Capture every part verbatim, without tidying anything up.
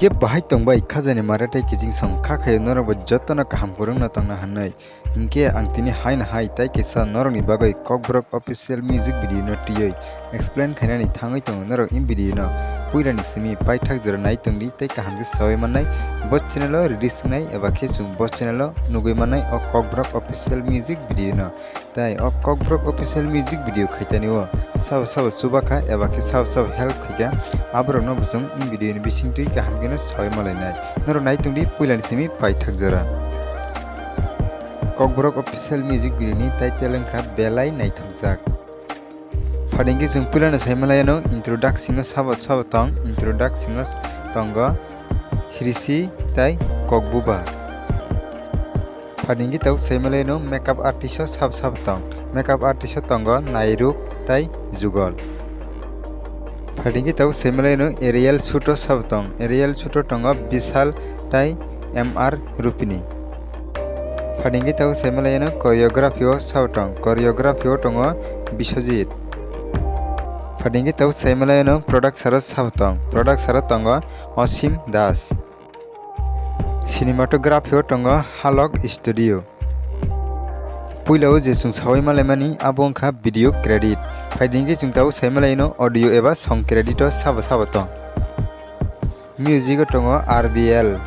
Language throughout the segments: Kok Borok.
Khe bahai tongbai khajani mare tei kiching song kha khayo norokbo jotono kaham kwrwngno tongna hwnwi. Hinkhe ang tini haino hai tei kisa norokni bagwi Kokborok official music video no twiwi explain khainani thangwi tongo norok in video no puilani simi paithak jora nai tongdi tei kaham khe sawi mannai bo channel o release wngnai eba khe chwng bo channel o nugwi mannai o Kokborok official music video no. Tai o Kokborok official music video khaitani o sabo sabo chubakha eba khe sabo sabo help khaikha, aborokno bo chwng in video ni bisingtwi kaham kheno sawi malainai. Norok nai tongdi puilani simi paithak jora. Kokborok official music video ni title wngkha Belai Naithokjak. Phadingkhe chwng puilano sai malaiyano introduction o sabo sabo tong, introduction o tongo Hirisi tai Kokbuba. Phadingkhe tabuk sai malaiyano makeup artist o sabo sabo tong, makeup artist o tongo Nairuk tai Jugol. Phadingkhe tabuk sai malaiyano aerial shoot o sabo tong, aerial shoot o tongo Bishal tai M R Rupini. Phadingkhe tabuk sai malaiyano choreography o sabo tong, choreography o tongo Biswajit. Phadingkhe tabuk sai malaiyano producer o sabo tong, producer o tongo Osim Das. Cinematography o tongo Halok Studio. Puila o je chwng sawi malaimani abo wngkha video credit. Phaidi hinkhe chwng tabuk sai malaino audio eba song credit o sabo sabo tong. Music o tongo R B L.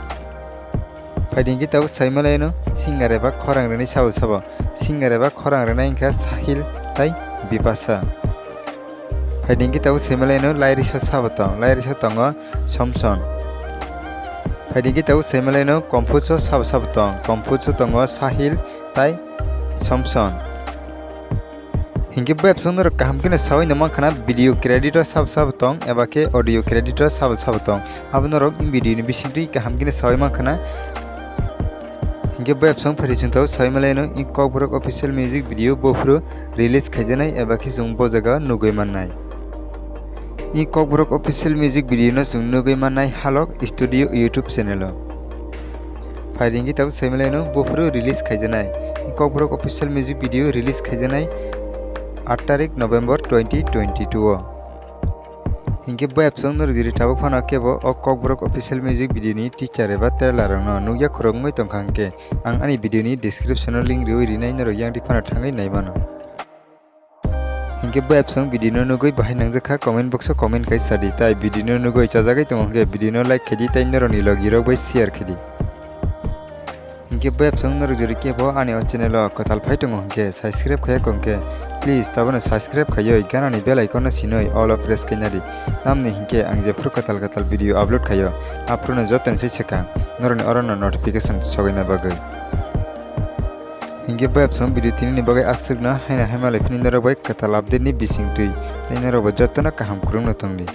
Phaidi hinkhe tabuk sai malaino singer eba khorang rwnai sabo sabo. Singer eba khorang rwnai wngkha Sahil tai Bipasha. Phaidi hinkhe tabuk sai malaino lyrics o sabo tong, lyrics o tongo Samson. Phaidi hinkhe tabuk sai malaino compose o sabo sabo tong, compose o tongo Sahil tai Samson. Hinkhe bo apps o norok kaham kheno sawi no mankha na video credit o sabo sabo tong eba khe audio credit o sabo sabo tong. Abo norok in video ni bisingtwi kaham kheno sawi mankha na. Hinkhe bo apps o phari chwng tabuk sawi malaino in Kokborok official music video buphuru release khaijaknai eba khe chwng bo jaga nugwi mannai. I Kokborok official music video no chwng nugwi mannai Halok Studio YouTube channel o. Phaidi hinkhe tabuk sai malaino buphuru release khaijaknai. I Kokborok official music video release khaijaknai aat tarik November twenty twenty-two o. Hinkhe bo apps o norok jiri tabuk phano kebo o Kokborok official music video ni teaser eba trailer rok no nukya khorok wngwi tongkha hinkhe ang ani video ni description o link riwi rinai norok yang ri phano thangwi nai mano. Hinkhe bo apps o video no nugwi bahai nangjakha comment box o comment khai sadi, tai video no nugwi chajagwi tongo hinkhe video no like khaidi tai norokni logi rok bai share khaidi. Hinkhe bo apps o norok jori kebo ani o channel o kwtal phai tongo hinkhe subscribe khaiya kho hinkhe please tabono subscribe khaiwi ganani bell icon no sinwi all o press khainadi. Tamni hinkhe ang jephuru kwtal kwtal video upload khaio aphuru no jotoni sai swkang norokni oro no notification sogwina bagwi. Hinkhe bo apps o video tini ni bagwi aswkno haino hai malai phini norok bai kwtal update ni bisingtwi tei norok bo jotono kaham kwrwngno tongdi.